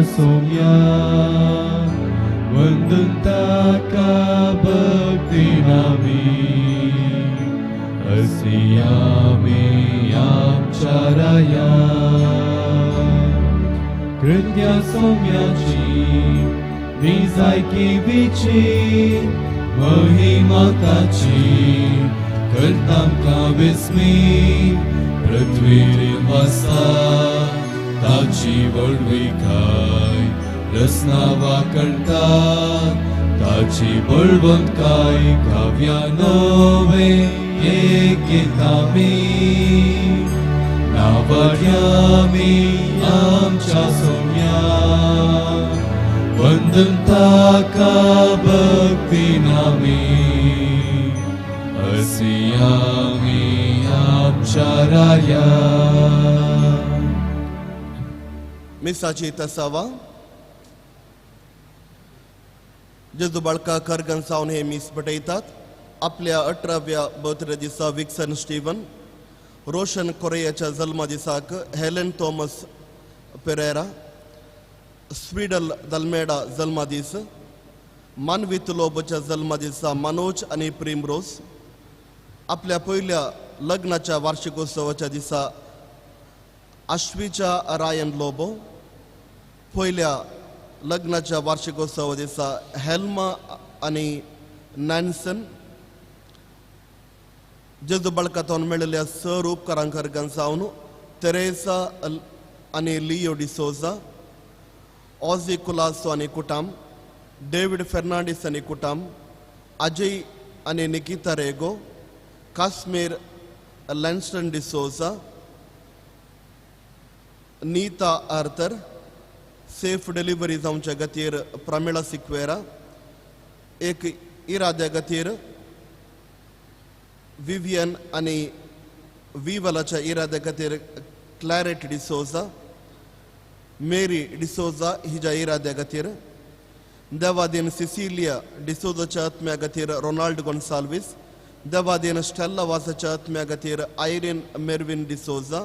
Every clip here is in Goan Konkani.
सोम्या, वंदून ताका भक्तीन आमी, असी आमी आमच्या राया. कृत्या सोम्याची निजायकी विची महिमा ताची करता आमकां विस्मी, पृथ्वीर वसा ताची व्हडविकाय, रसना वाकणता ताची बळवंतकाय, काव्या नवे एक गीत आमी नावाड्यामी आमच्या सोम्या, वंदन ताका भक्तीन आमी, असी आमी आमच्या राया. मिसाची तसावा. जेजू बाळका करगन सावन हे मीस पटयतात. आपल्या 18व्या बर्थडे दिसा विक्सन स्टीवन, रोशन कोरेयाच्या जल्मा दिसाक हेलन थॉमस पेरेरा, स्वीडल दल्मेडा जल्मा दीस, मानवीत लोबोच्या जल्मा दिसा मनोज आनी प्रेम रोज, आपल्या पयल्या लग्नाच्या वार्षिकोत्सवाच्या दिसा आश्वीच्या रायन लोबो, पयल्या लग्नाच्या वार्षिकोत्सवा दिसा हेल्मा आनी नॅन्सन, जेजू बाळकातून मेळिल्ल्या सर उपकारांक जावन तेरेसा आनी लियो डिसोजा, ऑझी कुलासो आनी कुटाम, डेवीड फेर्नांडीस आनी कुटाम, अजय आनी Nikita Rego, Kashmir Lanston D'Souza, Neeta Arthur, safe delivery जावच्या खातीर प्रमिळा सिक्वेरा, एक इराद्या खातीर विवियन आनी विवलाच्या इराद्या खातीर क्लॅरेट डिसोजा, मेरी डिसोजा हिज्या इराद्या खातीर, देवादीन सिसिलिया डिसोजाच्या आत्म्या खातीर रोनाल्ड गोन्साल्वीस, देवादीन स्टेल्ला वासाच्या आत्म्या खातीर आयरीन मेरविन डिसोजा,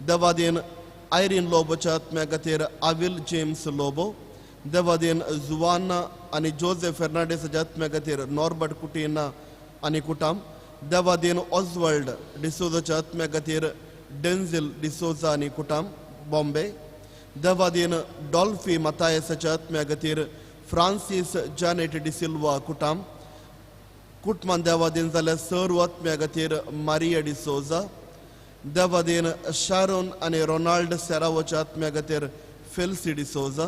देवादीन आयरीन लोबोच्या आत्म्या खातीर आविल जेम्स लोबो, देवादीन जुवाना आनी जोजे फेर्नांडीसाच्या आत्म्या खातीर नॉर्बर्ट कुटीना आनी कुटाम, देवादीन ऑजवर्ल्ड डिसोजाच्या आत्म्या खातीर डेन्झिल डिसोजा आनी कुटाम बॉम्बे, देवादीन डॉल्फी मतायसाच्या आत्म्या खातीर फ्रांसीस जॅनेट डिसिल्वा कुटाम, कुटमान देवादीन जाल्यार सर्व आत्म्या खातीर मारिया डिसोजा, देवादीन शारोन आनी रोनाल्ड सेरावोच्या आत्म्या खातीर फेल्सी डिसोजा,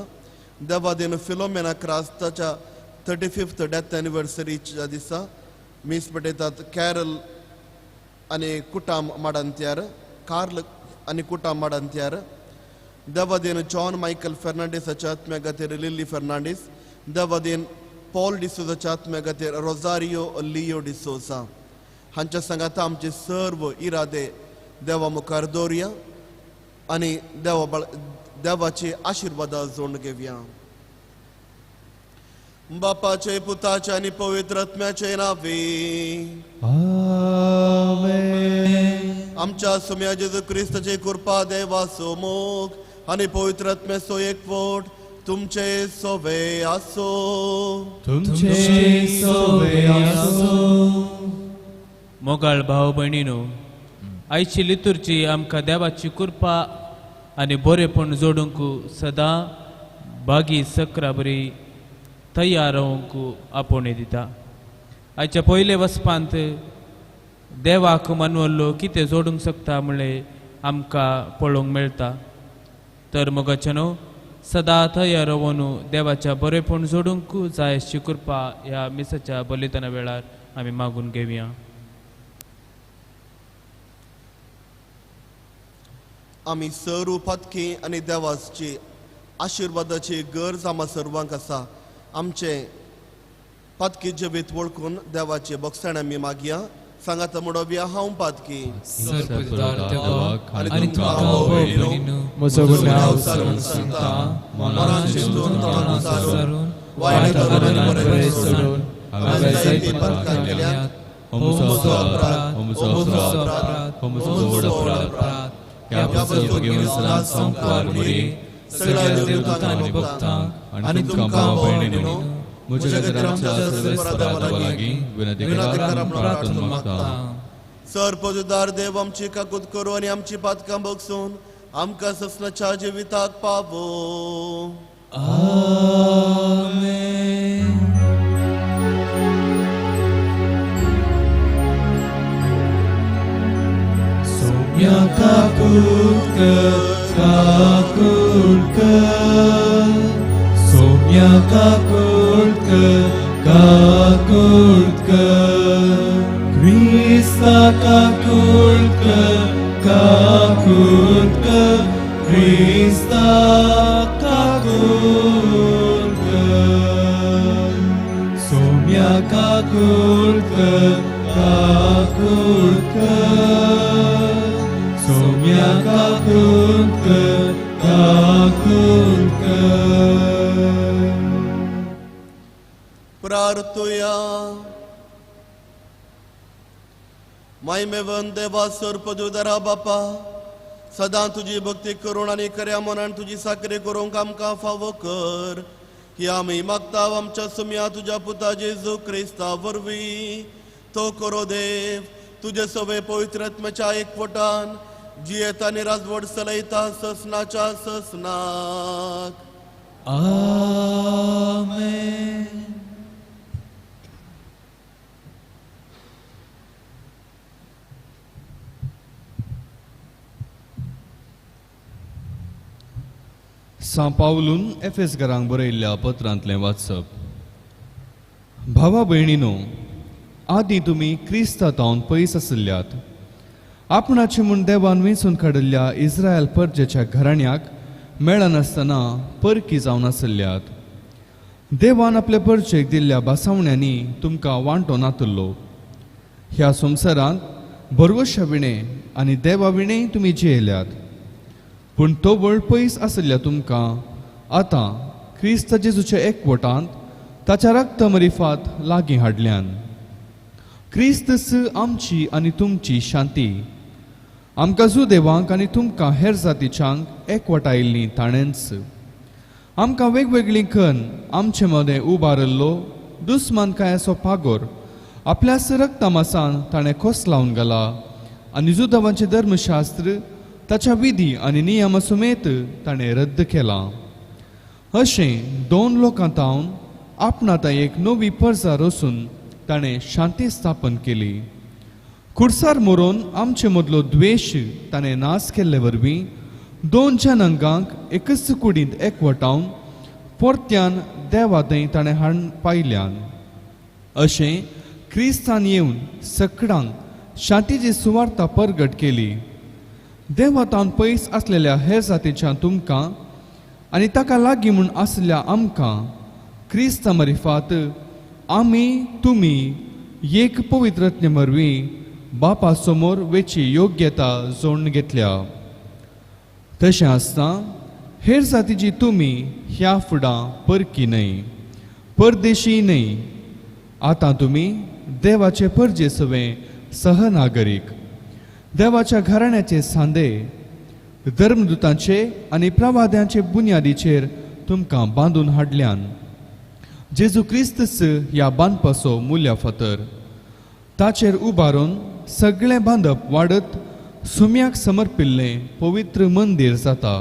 देवादीन फिलोमेना क्रास्ताच्या 35th death एनिवर्सरीच्या दिसा मीस पेटयतात कॅरल आनी कुटाम माडांत्यार, कार्ल आनी कुटाम माडांत्यार, देवादीन जॉन मायकल फेर्नांडीसाच्या आत्म्या खातीर लिली फेर्नांडीस, देवादीन पॉल डिसोजाच्या आत्म्या खातीर रोजारियो लियो डिसोजा. हांच्या सांगाता आमचे सर्व इरादे देवा मुखार दवरुया आनी देवा देवाचे आशिर्वादा जोडून घेवया. बापाचे पुताचे आनी पवित्र आत्म्याचे नावे आमेन. आमच्या सुम्या जेजू क्रिस्ताचे कृपा, देवाचो मोग आनी पवित्र आत्म्याचो एकवट तुमचे सोवे आसो. तुमचे सोवे आसो. मोगाळ भाव भयणीनो, आयची लितुर्जी आमकां देवाची कृपा आनी बरेपण जोडूंक सदां बागी सक्रा बरी तयार रावंक आपोवणें दिता. आयच्या पयले वचपांत देवाक मनवल्लो कितें जोडूंक शकता म्हणलें आमकां पळोवंक मेळटा. तर मोगाचे न्हू सदां तयार रावन देवाच्या बरेपण जोडूंक जाय अशी कृपा ह्या मिसाच्या बलिदाना वेळार आमी मागून घेवया. आमी सर्व पातकी आनी देवाची आशिर्वादाची गरज आमा सर्वांक आसा. आमचे पातकी जिवीत वळखून देवाचे बक्षाण आमी मागया. सांगात म्हणोवया, हांव पातकी आनी तुमकां भाव भयणीनो म्हजो गुन्यांव सारून सांगता, मनान चिंतून तोंडान सारून वायट आनी बरें सोडून हांवें जायतीं पातकां केल्यांत. हो म्हजो अपराध, हो म्हजो अपराध, हो म्हजो व्हड अपराध. ह्या पासून घेवन सदांच संवकार मुरी सगळ्या देवदूतांक आनी भक्तांक आनी तुमकां भाव भयणींनो म्हज्या खातीर आमच्या सर्वेस्परा देवा लागीं विनंती करात म्हूण प्रार्थना मागता. सर पदुदार देव आमची काकूत करूं आनी आमची पातकां बगसून आमकां ससनाच्या जिविताक पावो. आमेन. सोम्या काकूत कर, काकूत कर, सोम्या काकूत कर, काकूत कर, क्रिस्ता काकूत कर, काकूत कर, क्रिस्ता काकूत कर, सोम्या काकूत कर, काकूत कर, सोम्या काकूत कर, काकूत कर. प्रार्थुया. मायमेवन देवा सर पदुदारा बापा, सदां तुजी भक्ती करून आनी खऱ्या मनान तुजी साकरी करूंक आमकां फावो कर. ही आमी मागता आमच्या सुम्या तुज्या पुता जेजू क्रिस्ता वरवीं. तो करो देव तुजे सवे पवित्र आत्म्याच्या एकवटान जियेता आनी राजवट चलयता ससनाच्या ससनाक. आमेन. सां पावलून एफेसकारांक बरयल्ल्या पत्रांतलें वाचप. भावा भयणीनो, आदीं तुमी क्रिस्ता तावन पयस आशिल्ल्यात. आपणाचे म्हूण देवान वेंचून काडिल्ल्या इस्रायल परजेच्या घराण्याक मेळनासतना परकी जावन आशिल्ल्यात. देवान आपले परजेक दिल्ल्या भासावण्यांनी तुमकां वांटो नातुल्लो. ह्या संवसारांत भरवशा विणें आनी देवा विणें तुमी जियेल्यात. पूण तो वळ पयस आशिल्ल्या तुमकां आतां क्रिस्त जेजूच्या एकवटांत ताच्या रक्त मरिफात लागीं हाडल्यान. क्रिस्तस आमची आनी तुमची शांती. आमकां जुदेवांक आनी तुमकां हेर जातीच्यांक एकवटायल्ली ताणेंच. आमकां वेगवेगळीं कन आमचे मदें उबारिल्लो दुस्मानकायाचो पागोर आपल्याच रक्तमासान ताणें खोस लावन घाला आनी जुदावांचें धर्मशास्त्र ताच्या विधी आनी नियमा समेत ताणें रद्द केलां. अशें दोन लोकां तावन आपणांत एक नवी परजा रचून ताणें शांती स्थापन केली. खुर्सार मरोवन आमचे मदलो द्वेश ताणें नाश केल्ले वरवीं दोन जनांगांक एकच कुडींत एकवटावन परत्यान देवादय ताणें हाडून पायल्यान. अशें क्रिस्तान येवन सकडांक शांतीची सुवार्ता परगट केली. देवातान पयस आसलेल्या हेर जातीच्या तुमकां आनी ताका लागीं म्हूण आसल्या आमकां क्रिस्ता मरिफात आमी तुमी एक पवित्रज्ञ वरवीं बापा समोर वेची योग्यता जोडून घेतल्या. तशें आसतना हेर जातीची तुमी ह्या फुडां परकी न्हय, परदेशी न्हय. आतां तुमी देवाचे परजे सवें सहनागरीक, देवाच्या घराण्याचे सांदे, धर्मदूतांचे आनी प्रवाद्यांचे बुन्यादीचेर तुमकां बांदून हाडल्यान. जेजू क्रिस्तस ह्या बांदपाचो मुल्या फातर, ताचेर उबारून सगळें बांदप वाडत सुम्याक समर्पिल्लें पवित्र मंदीर जाता.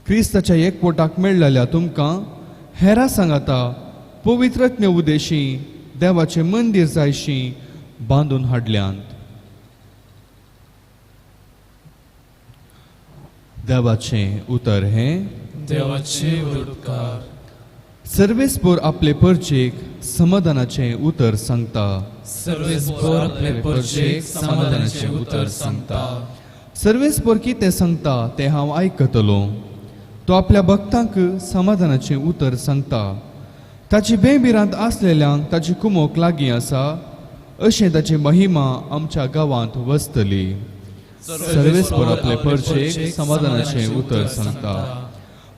क्रिस्ताच्या एकवटाक मेळ्ळेल्या तुमकां हेरा सांगाता पवित्रज्ञ उदेशी देवाचें मंदीर जायशी बांदून हाडल्यांत. देवाचें उतर हें देवाचे उपकार. सर्वेस्पोर आपले परजेक समाधानाचें उतर सांगता. सर्वेस्पोर आपले परजेक समाधानाचें उतर सांगता. सर्वेस्पोर कितें सांगता तें हांव आयकतलो. तो आपल्या भक्तांक समाधानाचें उतर सांगता. ताची बेबिरांत आसलेल्यांक ताची कुमोक लागीं आसा अशें ताची महिमा आमच्या गांवांत वसतली. सर्वेस्पोर आपले परजेक समाधानाचें उतर सांगता.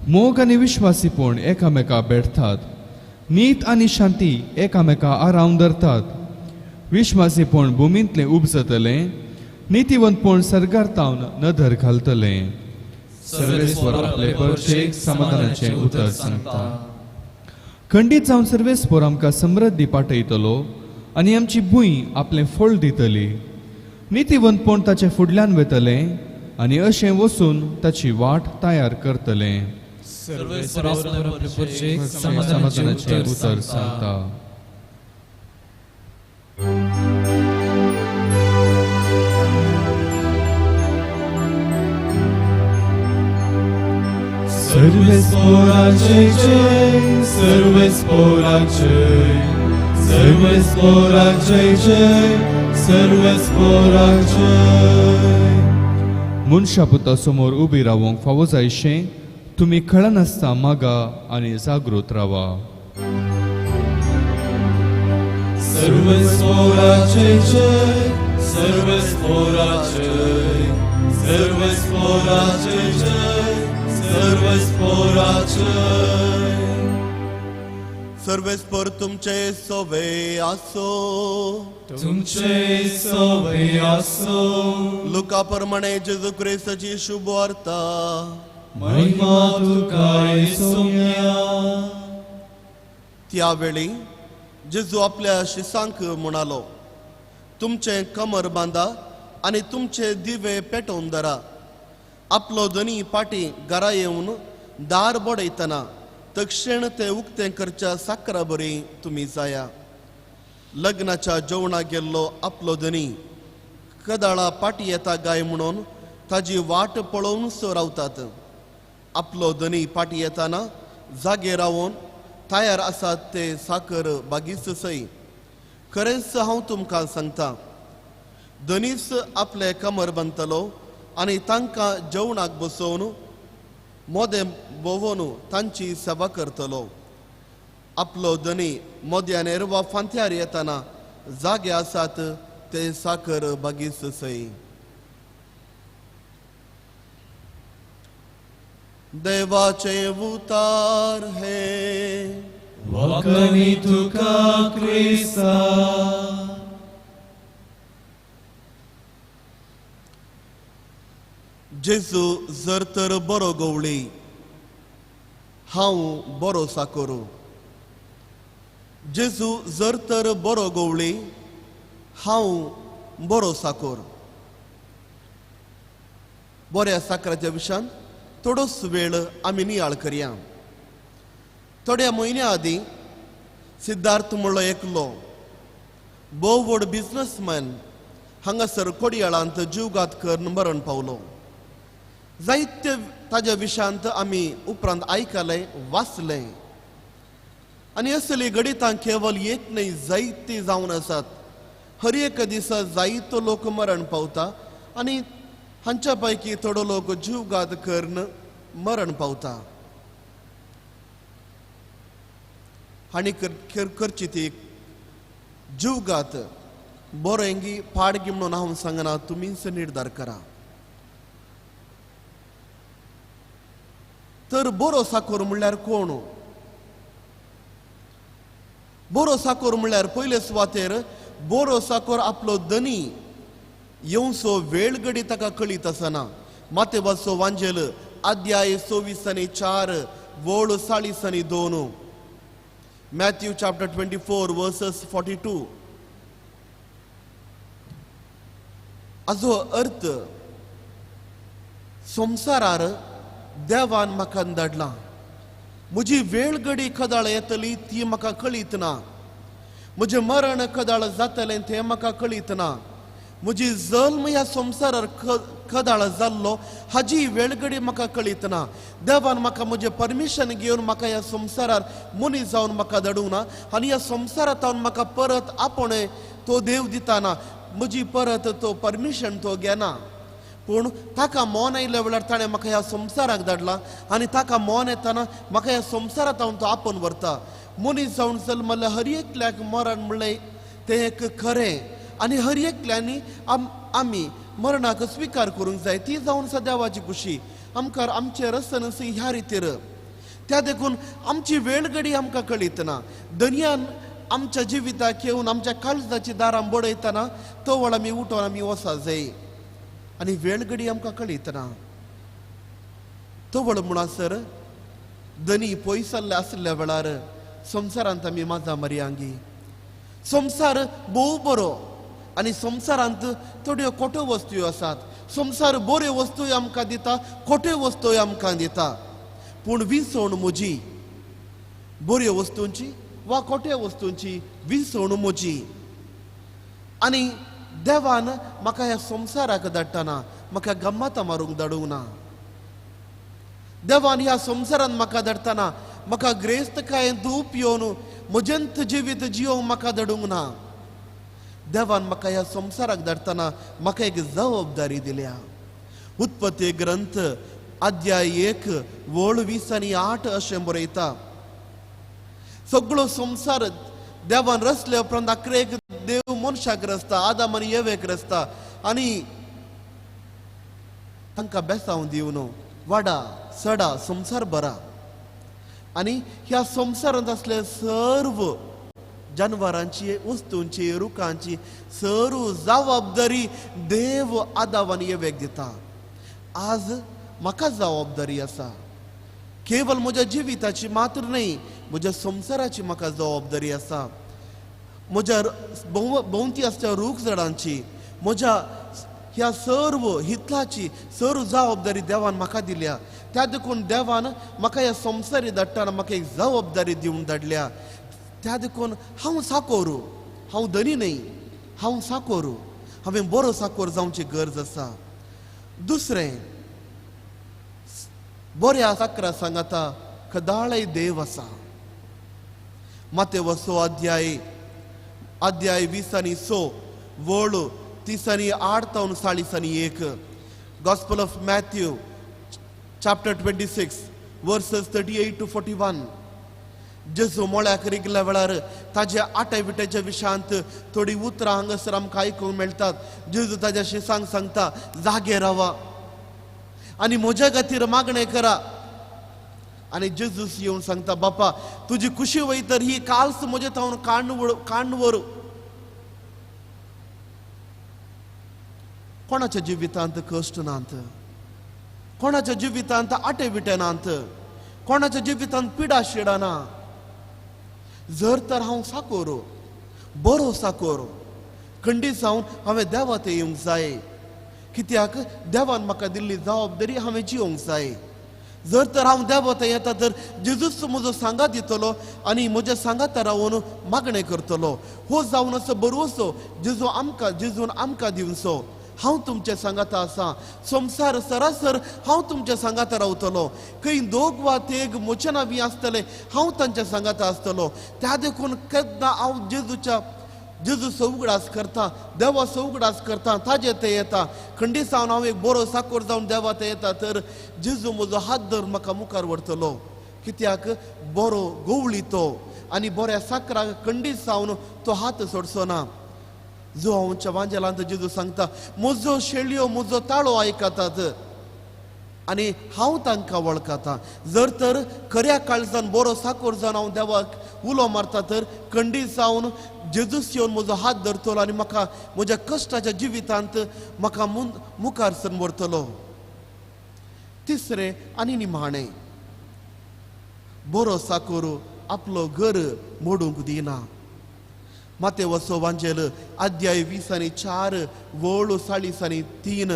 मोग आनी विश्वासीपण एकामेका भेटतात. नीत आनी शांती एकामेका आरावन धरतात. विश्वासीपण भुमींतलें उपजतलें, नितीवंतपण सर्गार तावन नदर घालतलें. सर्वेस्पर आपले परचेक समाधानाचें उतर सांगता. खंडीत जावन सर्वेस्पर आमकां समृद्धी पाठयतलो आनी आमची भूंय आपलें फळ दितली. नितीवंतपण ताचे फुडल्यान वेतलें आनी अशें वचून ताची वाट तयार करतलें. समाधानाचें उतर सांगता. सर्वेस्पोराचे जय, सर्वेस्पोराचे, सर्वेस्पोराचे जय, सर्वेस्पोराचे. मनशा पुता समोर उबी रावंक फावो जायशें तुमी कळनासता मागा आनी जागृत रावा. सर्वेस्पोराचे जय, सर्वेस्पोराचे, सर्वेस्पोराचे जय, सर्वेस्पोराचे. सर्वेस्पर तुमचे सोवे आसो. तुमचे सोवे आसो. लुका प्रमाणे जेजू क्रिस्ताची शुभ वार्ता. महिमा तुका सोम्या. त्यावेळी जेजू आपल्या शिसांक म्हणालो, तुमचें कमर बांदा आनी तुमचे दिवे पेटोवन धरा. आपलो धनी पाटी घरा येवन दार बडयतना तक्षण ते उक्तें करच्या साकरा बरी तुमी जाया. लग्नाच्या जेवणाक गेल्लो आपलो धनी कदाळा पाटी येता गाय म्हणून ताजी वाट पळोवन सो रावतात. आपलो धनी पाटी येताना जागे रावन तयार आसात ते साकर बागीच सई. खरेंच हांव तुमकां सांगता, धनीच आपले कमर बांदतलो आनी तांकां जेवणाक बसोवन मोदें भोंवन तांची सेवा करतलो. आपलो धनी मोद्यानेर वा फांत्यार येताना जागे आसात ते साकर बागीच सई. देवाचे उतार हे वखणी तुका क्रिस्ता. जेजू जर तर बरो गवळी, हांव बरो साकरू. जेजू जर तर बरो गवळी, हांव बरो साकोर. बऱ्या साकराच्या विशयान थोडोच वेळ आमी नियाळ करया. थोड्या म्हयन्या आदीं सिद्धार्थ म्हणलो एकलो भोव व्हड बिजनसमॅन हांगासर कोडयाळांत जीवघात करून मरण पावलो. जायते ताज्या विशयांत आमी उपरांत आयकलें, वाचलें आनी असली घडितां केवल एक न्हय जायती जावन आसात. हर एक दिसा जायतो लोक मरण पावता आनी हांच्या पैकी थोडो लोक जीवघात करून मरण पावता. हांणी करची ती जीवघात बरेंगी पाडगी म्हणून हांव सांगना, तुमीच निर्धार करा. तर बरो साकोर म्हणल्यार कोण? बरो साकोर म्हणल्यार पयले सुवातेर बरो साकोर आपलो धनी येवचो वेळ घडी ताका कळीत आसना. मातेबाचो वांजेल अध्याय 24 आनी 4 वळ 40 आनी 2, मॅथ्यू चॅप्टर 24 वर्सस 42. हाजो अर्थ संवसारार देवान म्हाका धाडला, म्हजी वेळ घडी कदाळ येतली ती म्हाका कळीत ना, म्हजें मरण कदाळ जातलें तें म्हाका कळीत ना, म्हजी जल्म ह्या संवसारार कदाळ जाल्लो हाजी वेळगडी म्हाका कळीत ना. देवान म्हाका म्हजें परमिशन घेवन म्हाका ह्या संवसारार मनीस जावन म्हाका धाडूंक ना आनी ह्या संवसारांत म्हाका परत आपोवणें तो देव दिताना म्हजी परत तो परमिशन तो घेना. पूण ताका मोन आयिल्ल्या वेळार ताणें म्हाका ह्या संवसाराक धाडला आनी ताका मोन येताना म्हाका ह्या संवसारांत हांव तो आपोवन व्हरता. मनीस जावन जल्मल्ल्या हर एकल्याक मरण म्हणलें तें एक खरें आनी हर एकल्यांनी आमी मरणाक स्विकार करूंक जाय. ती जावन आसा देवाची खुशी. आमकां आमचें रसन ह्या रितीर. त्या देखून आमची वेळ घडी आमकां कळीत ना. दनयान आमच्या जिविताक येवन आमच्या काळजाची दारां बडयतना तो वेळ आमी उठोवन आमी वचा जाय आनी वेळ घडी आमकां कळीत ना. तवळ म्हणसर धनी पयसल्ले आशिल्ल्या वेळार संवसारांत आमी माजा मरयांगी. संवसार भोव बरो आनी संवसारांत थोड्यो खोट्यो वस्तू आसात. संवसार बऱ्यो वस्तूय आमकां दिता, खोट्यो वस्तूय आमकां दिता. पूण विसवण म्हजी बऱ्यो वस्तूंची वा खोट्या वस्तूंची विसवण म्हजी. आनी देवान म्हाका ह्या संवसाराक धाडटना म्हाका गम्मतां मारूंक धाडूंक ना. देवान ह्या संवसारान म्हाका धाडटना म्हाका ग्रेस्तकायेन धूप येवन म्हजेंत जिवीत जियोवंक म्हाका धाडूंक ना. देवान म्हाका ह्या संवसाराक धाडटना म्हाका एक जबाबदारी दिल्या. उत्पत्ती ग्रंथ अध्याय 1 वळ 20 आनी 8 अशें बरयता. सगळो संवसार देवान रचले उपरांत आखरेक देव मनशाक रचता, आदाम आनी येवेक रचता आनी तांकां बेसांव दिवन वाडा सडा संवसार बरा. आनी ह्या संवसारांत आसले सर्व जानवरांची, वस्तूंची, रुखांची सर्व जबाबदारी देव आदाव आनी येवेक दिता. आज म्हाका जबाबदारी आसा, केवल म्हज्या जिविताची मात्र न्हय, म्हज्या संवसाराची म्हाका जबाबदारी आसा. म्हज्या भोंवती आसच्या रूख झाडांची, म्हज्या ह्या सर्व हितलाची सर्व जबाबदारी देवान म्हाका दिल्या. त्या देखून देवान म्हाका ह्या संवसारी धाडटना म्हाका एक जबाबदारी दिवन धाडल्या. त्या देखून हांव साकोर, हांव धनी न्हय, हांव साकोर. हांवें बरो साकोर जावची गरज आसा. दुसरें, बऱ्या साकरा सांगाता खदाळय देव आसा. मातेव 6 अध्याय, अध्याय 20 आनी 6 वळ 30 आनी 8 तावन 40 आनी 1. Gospel of Matthew chapter 26 verses 38 to 41. जेजू मोळ्याक रिगल्या वेळार ताज्या आटे विट्याच्या विशांत थोडी उतरां हांगासर आमकां आयकूंक मेळटात. जेजू ताज्या शिसांक सांगता, जागे रावा आनी म्हज्या खातीर मागणें करा. आनी जेजूस येवन सांगता, बापा तुजी खुशी वयतर ही काल्स म्हजे थावन काण्ण व्हरू. कोणाच्या जिवितांत कश्ट नात, कोणाच्या जिवितांत आटे विटे नात, कोणाच्या जिवितांत पिडा शिडा ना. जर तर हांव साकोर, बरो साकोर, खंडीत जावन हांवें देवा ते येवंक जाय. कित्याक देवान म्हाका दिल्ली जबाबदारी हांवें जियोंक जाय. जर तर हांव देवा थंय येता तर जेजूच म्हजो सांगात दितलो आनी म्हज्या सांगाता रावन मागणें करतलो. हो जावन असो बरोसो जेजू आमकां, जेजून आमकां दिवचो. हांव तुमच्या सांगाता आसा, संवसार सरासर हांव तुमच्या सांगाता रावतलो. खंय दोग वा तेग म्हज्या नांवी आसतले, हांव तांच्या सांगाता आसतलो. त्या देखून केन्ना हांव जेजूच्या जेजू उगडास करता, देवाचो उगडास करता, ताजे ते येता. खंडीत जावन हांव एक बरो साकोर जावन देवा ते येता तर जेजू म्हजो हात धरून म्हाका मुखार व्हरतलो. कित्याक बरो गोवळी तो आनी बऱ्या साकराक खंडीत जावन तो हात सोडचो ना. जो हांवच्या वांजेलांत जेजू सांगता, म्हजो शेळयो म्हजो ताळो आयकतात आनी हांव तांकां वळखता. जर तर खऱ्या काळजान बरो साकोर जावन हांव देवाक उलो मारता तर खंडीत जावन जेजूस येवन म्हजो हात धरतलो आनी म्हाका म्हज्या कश्टाच्या जिवितांत म्हाका मुखार सर व्हरतलो. तिसरें आनी निमाणें, बरो साकोर आपलो घर मोडूंक दिना. मातेवसो वांजेल अध्याय 20 आनी 4 वळ 40 आनी 3.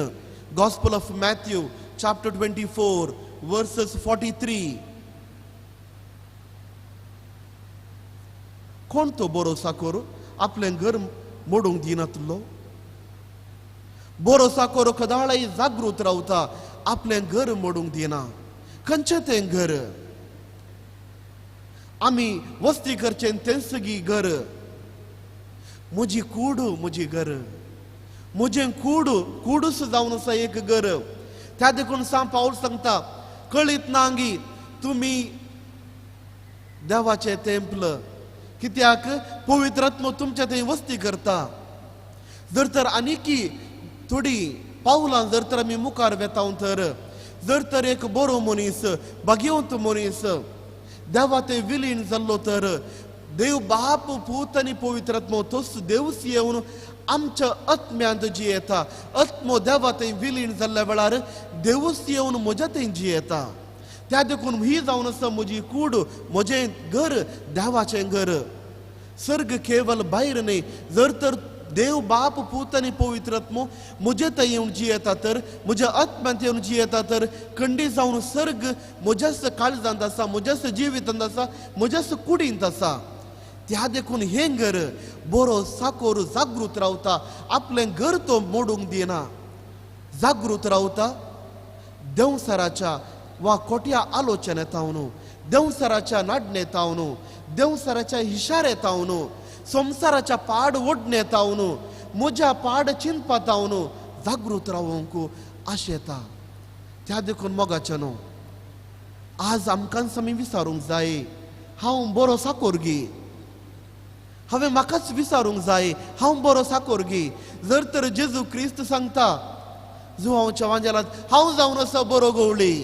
Gospel of Matthew chapter 24 verses 43. कोण तो बरो साकोर आपलें घर मोडूंक दिनातलो? बरो साकोर कदाळाय जागृत रावता, आपलें घर मोडूंक दिना. खंयचें तें घर? आमी वस्ती करचें तेंच गी घर. म्हजी कूड म्हजी घर, म्हजें कूड कूडूच जावन आसा एक घर. त्या देखून सांग पावल सांगता, कळीत ना गी तुमी देवाचें तेंपल, कित्याक पवित्र आत्मो तुमच्या थंय वस्ती करता. जर तर आनीकी थोडी पावलां जर तर आमी मुखार वेता तर, जर तर एक बरो मनीस, भाग्यवंत मनीस देवा थंय विलीन जाल्लो तर देव बाप पूत आनी पवित्र आत्मो तोच देवूच येवन आमच्या आत्म्यांत जियेता. आत्मो देवा थंय विलीन जाल्ल्या वेळार देवूच येवन म्हज्या थंय जियेता. त्या देखून ही जावन आसा म्हजी कूड, म्हजें घर देवाचें घर. सर्ग केवल भायर न्हय, जर तर देव बाप पूत आनी पवित्र आत्मो म्हजे थंय येवन जियेता तर, म्हज्या आत्म्यांत येवन जियेता तर, खंडीत जावन सर्ग म्हज्याच काळजांत आसा, म्हज्याच जिवितांत आसा, म्हज्याच कुडींत आसा. त्या देखून हें घर बरो साकोर जागृत रावता, आपलें घर तो मोडूंक दिना. जागृत रावता देंवसराच्या वा खोट्या आलोचने तावन, देंवसराच्या नाडणे तावन, देंवसराच्या हिशारे तावन, संवसाराच्या पाड ओडणे तावन, म्हज्या पाड चिंतपा तावन जागृत रावंक आशेता. त्या देखून मोगाचें न्हू आज आमकांच आमी विचारूंक जाय, हांव बरो साकोरगी. हांवें म्हाकाच विचारूंक जाय, हांव बरो साकोरगी. जर तर जेजू क्रिस्त सांगता जुवांवच्या वांजेलांत, हांव जावन आसा बरो गवळी,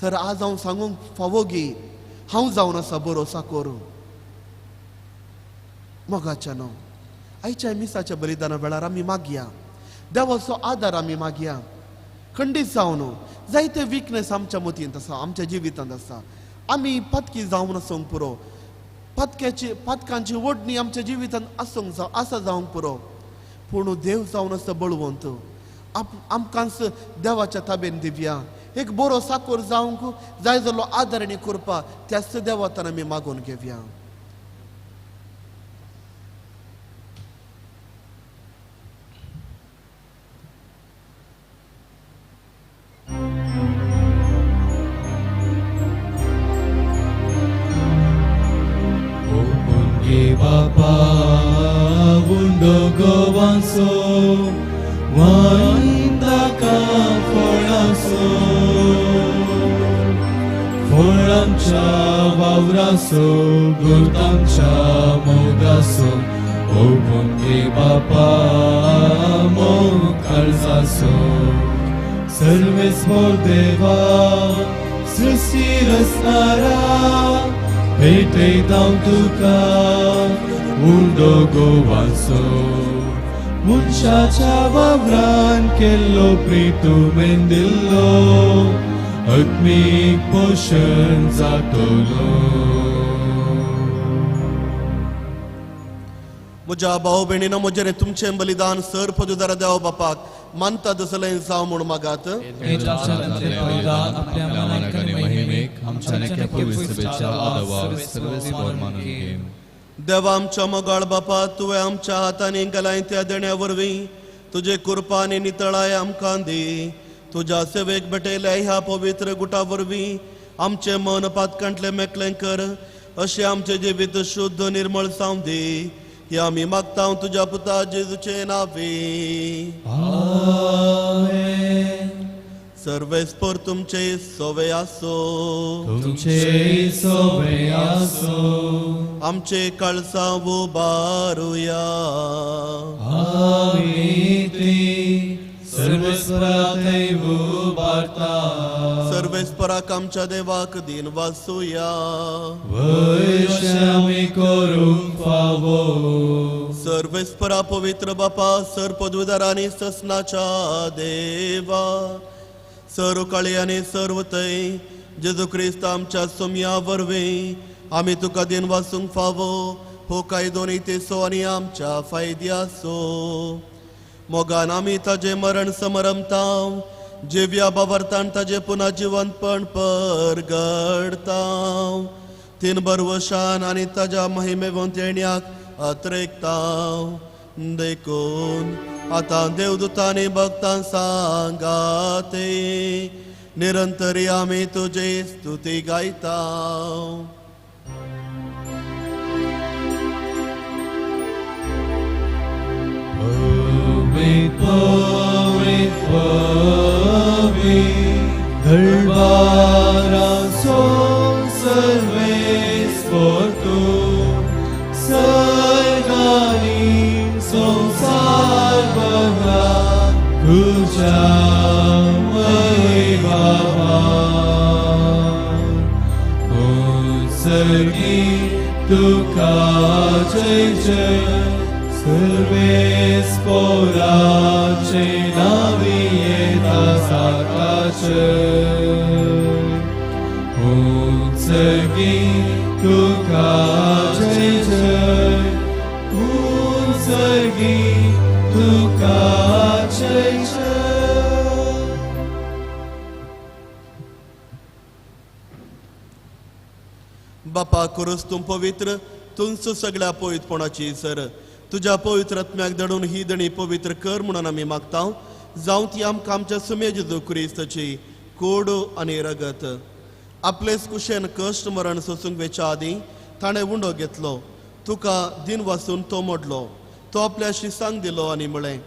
तर आज हांव सांगूंक फावोगी, हांव जावन आसा बरो साकोर. मोगाच्या न्हू आयच्या मिसाच्या बलिदाना वेळार आमी मागया, देवाचो आदार आमी मागया. खंडीत जावन जायते विकनेस आमच्या मतींत आसा, आमच्या जिवितांत आसा. आमी पातकी जावन आसूंक पुरो, पातक्याची पातकांची ओडणी आमच्या जिवितांत आसूंक जाव आसा जावंक पुरो, पूण देव जावन आसा बळवंत. आमकांच देवाच्या ताबेन दिवया. एक बरो साकोर जावंक जाय जाल्लो आदार आनी कृपा त्याच देवातान आमी मागून घेवया. बापा उंडो गोवांसो वांयदाका फळांसो, फळांच्या वावरासो गुरतांच्या मोगासो, ओ पुंगे बापा मोग काळजासो. सर्वेस्पोर देवा सृष्टी रचणारा, भेटयता तुका उंडो गोवांसो. मनशाच्या वावरान केल्लो प्रीतू मेंदिल्लो, आत्मीक पोशण जातलो. म्हज्या भाव भयणीनो, म्हजें तुमचें बलिदान सर पदुदारा देव बापाक मानता तसलें जावं म्हूण मागात. आपल्या मनाक आनी महिमेक आमच्या नेक्या पवित्र आदवाक सर्वेस्पोर मानून घे. देवा आमच्या मोगाळ बापा, तुवें आमच्या हातांनी गेलाय त्या देण्या वरवीं तुजे कृपा आनी नितळाय आमकां दी. तुज्या सेवेक भेटयल्या ह्या पवित्र गुटा वरवीं आमचें मन पातकांतलें मेकळें कर, अशें आमचें जिवीत शुद्ध निर्मळ जावं दी. हे आमी मागता तुज्या पुता जेजूचे नांवे. आमेन. सर्वेस्पोर तुमचे सोवे आसो, तुमचे सोवे आसो. आमचे काळसां उबारुया. आमी ती सर्वेस्परा थंय उबारता. सर्वेस्पराक आमच्या देवाक दिन वासूया. वयशे आमी करूंक फावो. सर्वेस्परा पवित्र बापा, सर पदवीदार आनी ससनाच्या देवा, सर्व काळी आनी सर्व थंय जेजू क्रिस्त आमच्या सोमया वरवीं आमी तुका दिन वासूंक फावो. हो कायदो नीतीचो आनी आमच्या फायद्याचो. मोगान आमी ताजें मरण समरमता, जिव्या बावरतान ताजें पुनः जिवंतपण परगडता. तीन बरवशान आनी ताज्या महिमेवंत येण्याक अत्रेकता. देखून आतां देवदूतांनी भक्तां सांगाते निरंतरी आमी तुजी स्तुती गायता. पवित्र पवित्र पवित्र दरबाराचो सर्वेस्पोर तूं, सर्गांनी संवसार भरला तुज्या वैभवान. उत्सर्गी तुका जय जय, सर्वेस पोराचे नावी येता साकाचे उंचगी तुका जय जय उंचगी तुका जय जय. बापा कुरूस तूं पवित्र तुंच सगळ्या पवित्रपणाची सर तुज्या पवित्र आत्म्याक धाडून ही दणी पवित्र कर म्हणून आमी मागता. जावं ती आमकां आमच्या सुमे जेजू क्रिस्ताची कोड आनी रगत. आपलेच कुशेन कश्ट मरण सोसूंक वेच्या आदीं ताणें उंडो घेतलो, तुका दिन वासून तो मोडलो, तो आपल्या शिसांक दिलो आनी म्हळें,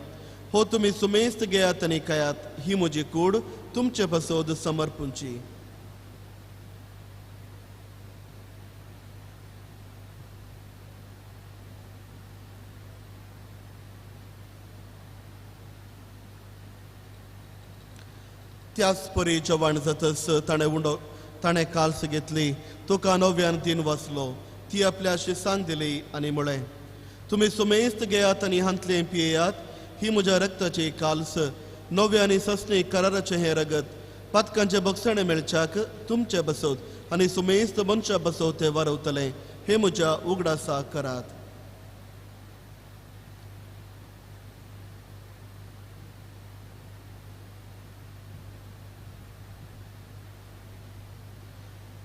हो तुमी सुमेस्त घेयात आनी खायात, ही म्हजी कूड तुमचे पासत समर्पूंची. त्याच परी जेवण जातच ताणें उंडो ताणें काल्स घेतली, तुका नव्यान दिन वाचलो, ती आपल्या शिसांक दिली आनी म्हळें, तुमी सुमेस्त घेयात आनी हांतलें पियेयात, ही म्हज्या रक्ताची काल्स, नव्या आनी ससणी कराराचें हें रगत, पातकांचें बक्षणें मेळच्याक तुमचें बसोत आनी सुमेस्त मनशां बसोत तें वारवतलें, हें म्हज्या उगडासा करात.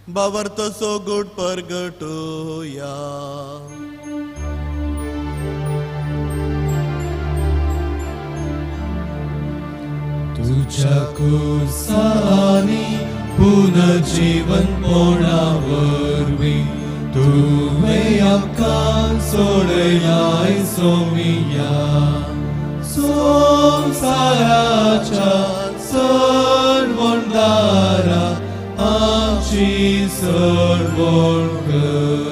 बावर्तसो गुड परगटूया. तुझ्या कुसानी पुनर्जीवन पोणावरवी तुवें आमकां सोडयलाय सोमिया. संवसाराच्या सर्वणदारा आमची सर्वण कर.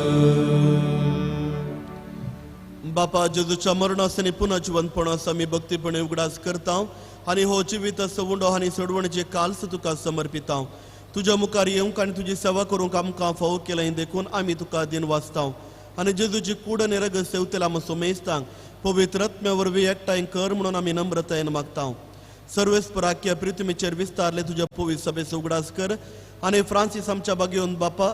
बापा जेजूच्या मरणास आनी पुनर्जिवंतपणास आमी भक्तीपणे उगडास करता आनी हो जिवीत उंडो आनी सोडवणीचे काल्स तुका समर्पिता. तुज्या मुखार येवंक आनी तुजी सेवा करूंक आमकां फावो केलें देखून आमी तुका दिन वाचता आनी जेजूची कूड आनी रगत सेवतेला आमकां सुमेस्तांक पवित्र आत्म्या वरवीं एकठांय कर म्हणून आमी नम्रतायेन मागता. सर्वेस्पराक्या पृथ्वीचेर विस्तारले तुज्या पवित्र सभेचो उगडास कर आनी फ्रांसीस आमच्या बागेवन बापा,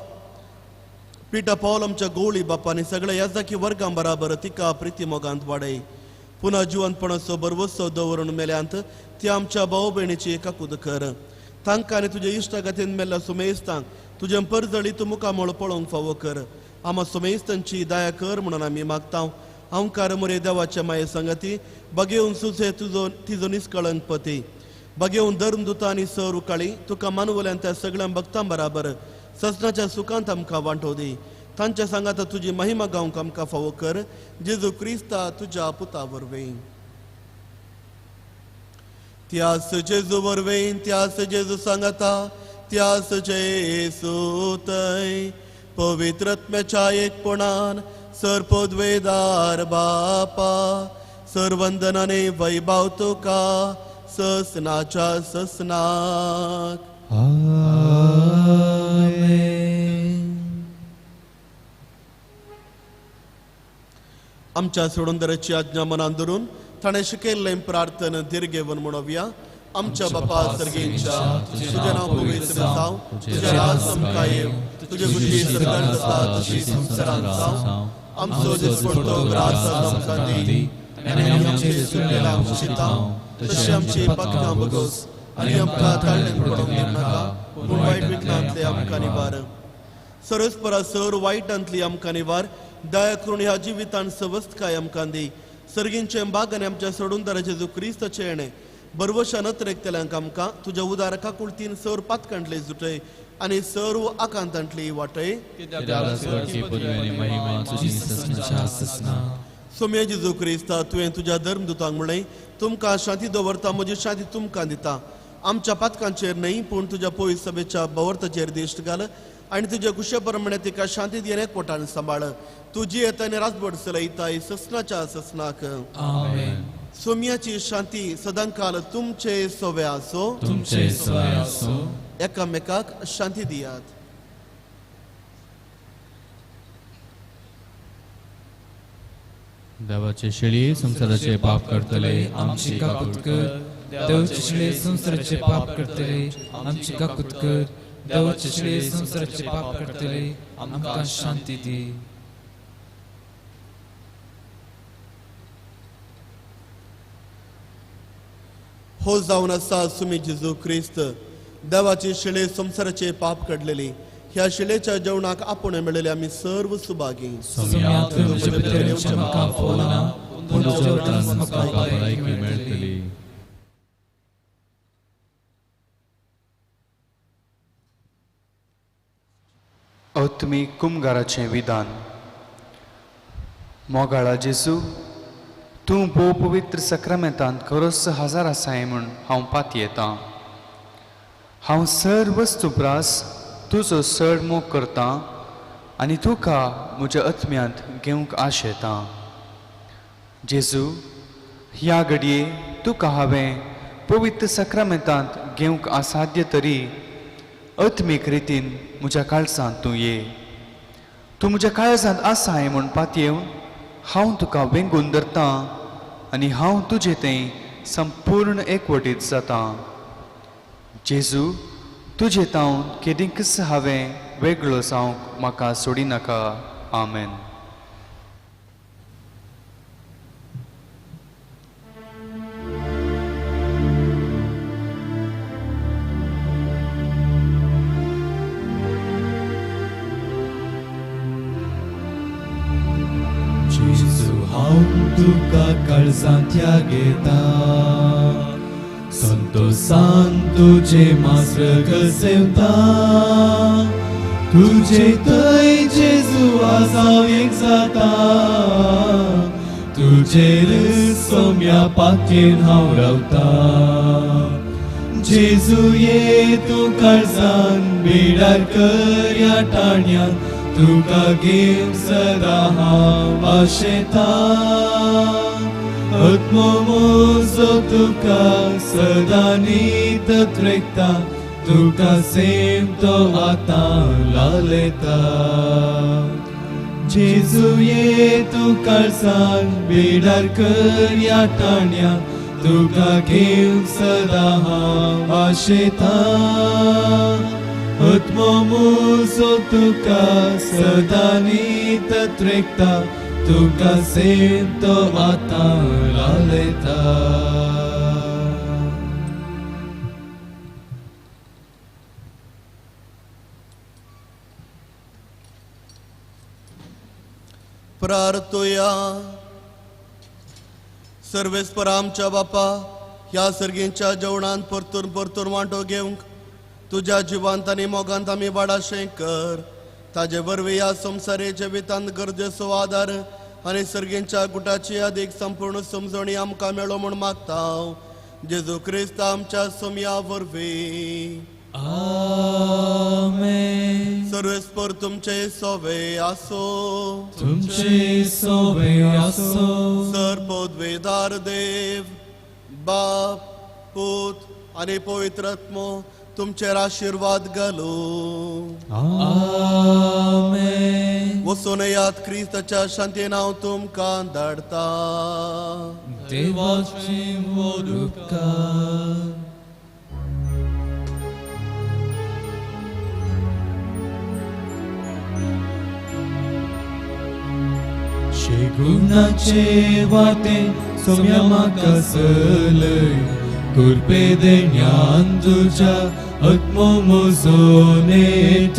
पिटा पावल आमच्या गोवळी बापा आनी सगळ्या याजाकी वर्गां बराबर तिका प्रिती मोगांत वाडय. पुन्हा जिवंतपणाचो बरवसो दवरून मेल्यांत ती आमच्या भाव भयणीची काकूद कर. तांकां आनी तुज्या इश्टागतीन मेल्ल्या सुमेस्तांक तुजें परजळीत मुखामळ पळोवंक फावो कर. आमा सुमेस्तांची दया कर म्हणून आमी मागता. आमकार मोरे देवाच्या माये संगती बगेवन सुचे तुजो तिजो निस्कळंक पती बगेवन धर्म दुता आनी सर उकाळी तुका मानवल्यान त्या सगळ्या भक्तां बराबर ससनाच्या सुखांत आमकां वांटो दी. तांच्या सांगाता तुजी महिमा गावंक आमकां फावो कर. जेजू क्रिस्ता तुज्या पुता वरवीं. त्यास जेजू वरवीं, त्यास जेजू सांगाता, त्यास जेजू तय पवित्र आत्म्याच्या एकपणान सर्पद्वेदार बापा सर्वंदनाने वैभव तुका ससनाच्या ससनाक. आमेन. आमच्या सोडूनदाराची आज्ञा मनान धरून ताणें शिकयल्लें प्रार्थना दीर्घेवन म्हणोवया. आमच्या बापा सर्गेंच्या, तुजें नांव पवित्र जावं, तुजें राज आमकां येवं, तुजे खुशी सर्गांत जाता तशी संवसारांत जावं. आमचो दिसपडतो ग्रास आज आमकां दी आनी आमी आमचे चुकलेल्यांक शिता तशी आमची पातकां भोगोस आनी आमकां ताळ्ळें पडोवंक दिनाका, पूण वायट विघ्नांतले आमकां निवार. सरस्परा सर वायटांतली आमकां निवार. दया करून ह्या जिवितान सवस्तकाय आमकां दी. सर्गींचे बाग आनी आमच्या सोडूनदाराचे जेजू क्रिस्ताचें येणें बरवशा नतरेकतल्यांक आमकां तुज्या उदार काकुळतीन सर पातकांतले जुटय आनी सर्व आकांतांतली वाटय. सोम्या जेजू क्रिस्ता, तुवें तुज्या धर्मदुतांक म्हणलें, तुमकां शांती दवरता, म्हजी शांती तुमकां दिता. आमच्या पातकांचेर न्हय पूण तुज्या पवित्र सभेच्या बवर्ताचेर दिश्ट घाल आनी तुज्या कुशे प्रमाणे तिका शांती दियें कोटान सांबाळ. तुजी येता आनी राजवट चलयताय ससनाच्या ससनाक. सोम्याची शांती सदांकाल तुमचे सोवे आसो. तुमचे सोवे आसो. एकामेकाक शांती दियात. देवाचे शेळी संवसाराचे पाप करतले आमची काकूत कर. देवाचे शेळी संवसाराचे पाप करतले आमची काकूत कर. देवाचे शेळी संवसाराचे पाप करतले आमकां शांती दी. हो जावन आसा सुमी जेजू क्रिस्त देवाची शिळे संवसाराचे पाप काडलेली ह्या शिळेच्या जेवणाक आपूण मेळिल्ले आमी सर्व सुभागी. मेळटली. आत्मीक कुमगाराचें विधान. मोगाळा जेजू, तूं भोव पवित्र सक्रामेंतांत खरोच हजार आसाय म्हूण हांव पातयेतां. हांव सर वस्तू प्रास तुजो चड मोग करतां आनी तुका म्हज्या आत्म्यांत घेवंक आशेतां. जेजू, ह्या घडये तुका हांवें पवित्र सक्रामेंतांत घेवंक असाध्य तरी आत्मीक रितीन म्हज्या काळजांत तूं ये. तूं म्हज्या काळजांत आसाय म्हूण पातयेवन हांव तुका वेंगून धरतां आनी हांव तुजे थंय संपूर्ण एकवटीत जातां. जेजू, तुजे तावन केदींकच हांवें वेगळो जावंक म्हाका सोडिनाका. आमेन. तुका काळजांत घेता संतोसान तुजे मास्र सेवता तुजे थंय जेजू आसाव एक जाता तुजेर सोम्या पातयेन हांव रावता. जेजू ये तूं काळजान बिडार कर ह्या टाण्यान तुका घेवन सदां हांव आशेतां. आत्मो म्हजो तुका सदां नीत त्रेकता तुका सेम तो आतां लालयता. जेजू ये तूं काळजान बिडार कर ह्या टाण्यान तुका घेवन सदां हांव आशेतां. आत्मो म्हजो तुका सदां नीत त्रेकता तुका सेम तो आतां लालयता. प्रार्थुया. सर्वेस्पर आमच्या बापा, ह्या सर्गींच्या जेवणांत परतून परतून वांटो घेवंक तुज्या जिवांत आनी मोगांत आमी वाडाशें कर. ताजे वरवीं ह्या संवसारी जिवितांत गरजेचो आदार आनी सर्गींच्या गुटाची अदीक संपूर्ण समजणी आमकां मेळो म्हूण मागता. जेजू क्रिस्त आमच्या सोम्या वरवीं. आमेन. सर्वेस्पर तुमचे सोवे आसो. तुमचे सोवे आसो. सर पदवेदार देव बाप पूत आनी पवित्र आत्मो तुमचेर आशिर्वाद घालू. आमेन. वचून यात क्रिस्ताच्या शांतीन हांव तुमकां धाडटा. देवाचे व्हड उपकार. शेगुणाचे वाटे सोम्या म्हाका चलय कृपे देण्यान तुज्या आत्मो म्हजो नेट.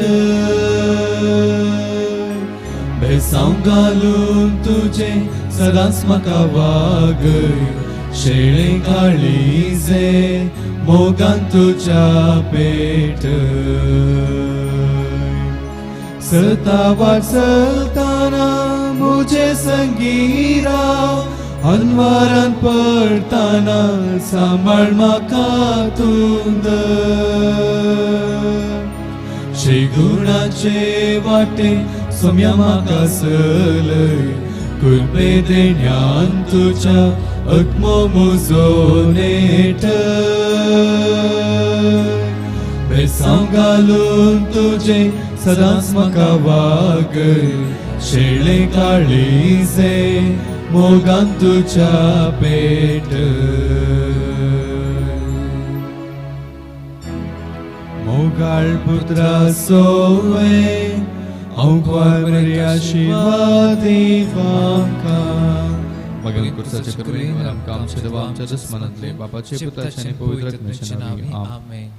बेसांव घालून तुजें सदांच म्हाका वागय शेळें काळीजे मोगान तुज्या पेट. सता वाट चलतना म्हजे संगी राव अनवारान पडताना सांबाळ म्हाका तूं धर. शेगुणाचे वाटे सोम्या म्हाका चलय कृपे देण्यान तुज्या आत्मो म्हजो नेट. बेसांव घालून तुजें सदांच म्हाका वागय शेळें काळीजे मोगान तुज्या पेट मोगाळ पुत्रा सोवे हांव मरिया शिवा देवांका मागीर कुर्साचे कृपेन आमकां आमच्या देवा आमच्या दुस्मनांतले बापाचे पुताचे आनी पवित्र आत्म्याच्या नांवी आमेन. आमेन.